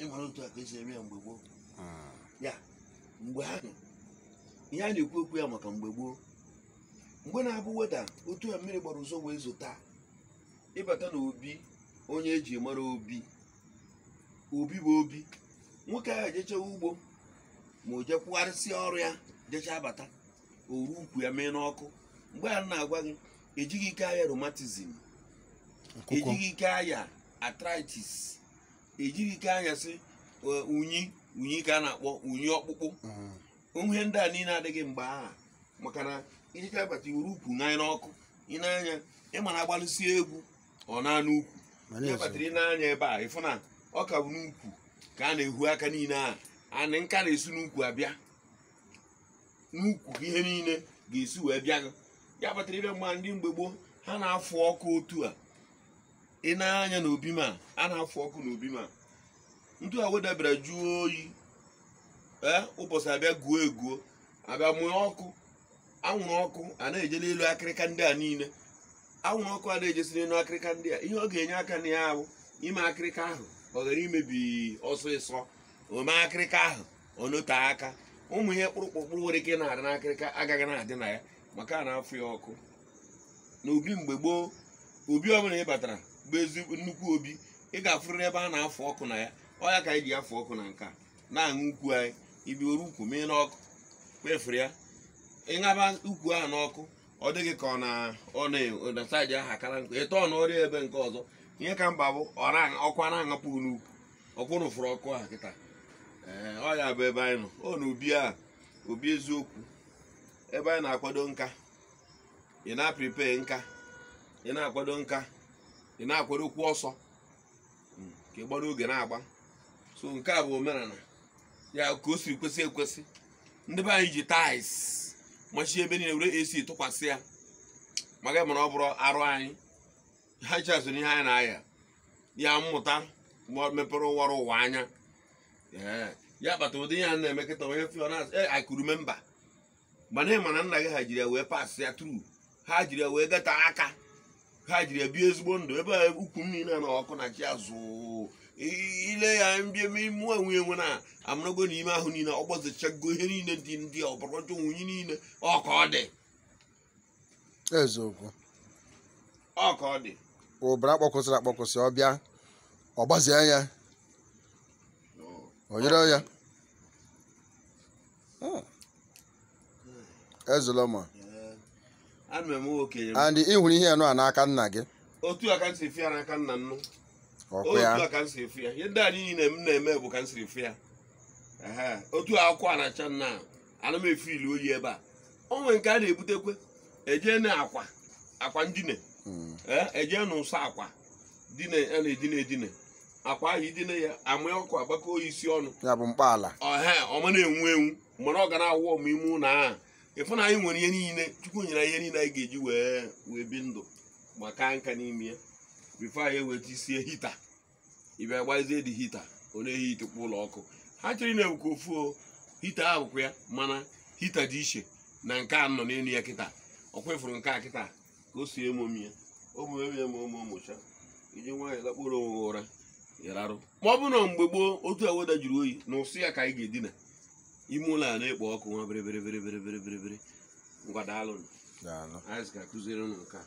Ịmara otu a ka esi eme ya mgbe gboo. Ya mgbe ahụ ihe a na-ekwu okwu ya maka mgbe gboo, mgbe na-abụ weda otu a mmiri gbara ụzọ wee zota, ịbata n'obi onye eji mara obi, obi bụ obi nwoke ahụ ejechewa ugbo ma o jekwugharịsịa ọrụ ya jecha abata, oru ukwu ya mee n'ọkụ. Mgbe a na-agwa gị, ejighị ike aya rheumatism, ejighị ike aya arthritis, ejighị ike anya sị unyi unyi ka a na-akpọ unyi ọkpụkpụ. Ihe ndị a niile adịghị mgbe ahụ, maka na ijecha abata iwere ukwu ṅanye n'ọkụ, ị na-anya ịma na agbalụsie egwu ọ na-anụ ukwu ya batara. Ị na-anya ebe a ịfụ na ọ ka bụ n'ukwu ka a na-ehu aka niile a anị nka na-esi n'ukwu abịa n'ukwu ka ihe niile ga-esi wee bịa gị. Ya batara ịbịa mgbe ndị mgbe gboo ha na-afụ ọkụ otu a. Ị na-anya n'obi ma a na-afụ ọkụ n'obi ma ntụ a wedabara jụọ oyi, ee ụbọchị abịa guo eguo abịa mụọ ọkụ, anwụrụ ọkụ a na-eje n'elu akịrịka ndị a niile, anwụrụ ọkụ a na-ejesi n'elu akịrịka ndị a. Ihe ọ ga-enye aka na ya bụ ime akịrịka ahụ ọ ghara imebi ọsịsọ, ome akịrịka ahụ ọ note aka, ụmụ ihe kpụrụkpụrụ nwere ike na-adị n'akịrịka agaghị na-adị na ya, maka a na-afụ ya ọkụ. N'obi mgbe gboo, obi ọbụla ị batara bụ ezigbo nnukwu obi, ị ga-afụrịrị ebe a na-afụ ọkụ na ya. Ọ ya ka anyị ji afụ ọkụ na nke a na-aṅụ ukwu anyị. Ibi oru ukwu mee n'ọkụ kpefuru ya, ịṅaba ukwu ahụ n'ọkụ, ọ dịghị ka ọ na ọ na saịdị ahụ akara nkụ, ịtọ na ọrịa ebe nke ọzọ. Ihe ka mba bụ ọkụ a na-aṅapụ n'ukwu ọkwụ nụfụrụ ọkụ ahụ kịta. Ee, ọ ya bụ ebe anyị nọ, ọ na obi a, obi eziokwu, ebe anyị na-akwado nka. Ị na-aprepare nka, ị na-akwado nka, ị na-akwadokwu ọsọ ka ị gbara oge na-agba. So nke a bụ omenala ya ka o siri kwesị ekwesị. Ndị be anyị ji tiles machie ebe niile, were AC tụkwasị ya, maka mana ọ bụrụ arụ anyị ha chasụ n'ihe anyị na-aya ya mmụta mepere ụwara ụwa anya. Ee, ya kpata ụdị ihe a na-eme kịta. Onye fịọ na I could remember, mana ị ma na nna gị ha jiri ya wee pass ya through, ha jiri ya wee gata aka, ha jiri ya bie ezigbo ndụ. Ebe a ukwu m niile na ọkụ na chi azụ ile ya mbie mụ enwe enwe na amarago n'ime ahụ niile ọ gbazichago ihe niile dị ndị ọbara ọjọọ nwunye niile, ọ ka ọ dị. Eziokwu. Ọ ka ọ dị. Ụbara kpọkwụsịrị akpọkwụsị, ọ bịa ọ gbazie ya, o nyere ya. Ezuloma. Ana m eme okenye. And ị hụrụ ihe nọ a n'aka nna gị? Otu a ka m si fịa n'aka nna m. Ọkụ ya. Otu a ka m si fịa ihe ndị a niile m na-eme bụ ka m siri fịa. Ehe, otu akwụkwọ a na-acha nna ana m efe ilu oyi ebe a. O nwere nke a na-ebutekwe eje na akwa akwa ndine, eje n'ụsọ akwa dine a na-edine edine akwa ahụ, idine ya amụ ọkụ agbakọ isi ọnụ. Ya bụ mkpaala. Ọhe ọma na-enwu enwu, mana ọ ga na-awụ ọmụ ime ụlọ ahụ. Ịfụ na anyị nwere ihe niile Chukwu nyere anyị, ihe niile anyị ga-eji wee bi ndụ ma kaa nka n'ime ya before anyị eweta isie heater. Ịbịa gbazie dị heater, ọ na-ehi itekwa ụlọ ọkụ. Ha chere na-ewukwa ofu o heater ahụ bụkwa ya, mana heater dị iche na nke a nọ n'elu ya kịta. Ọ kwefuru nke a kịta ka o si emomi ya omume ya ma ome omocha iji nwaanyị lakpụrụ onwe gị ụra ịrarụ. Ma ọ bụrụ na mgbe gboo otu a weda jụrụ oyi na ụsụ ya ka anyị ga-edina ime ụlọ a na-ekpo ọkụ nwa bịrịbịrịbịrịbịrịbịrị. Ngwa, daalụ. Daalụ. Anyị sị ka kụziere unu nke a.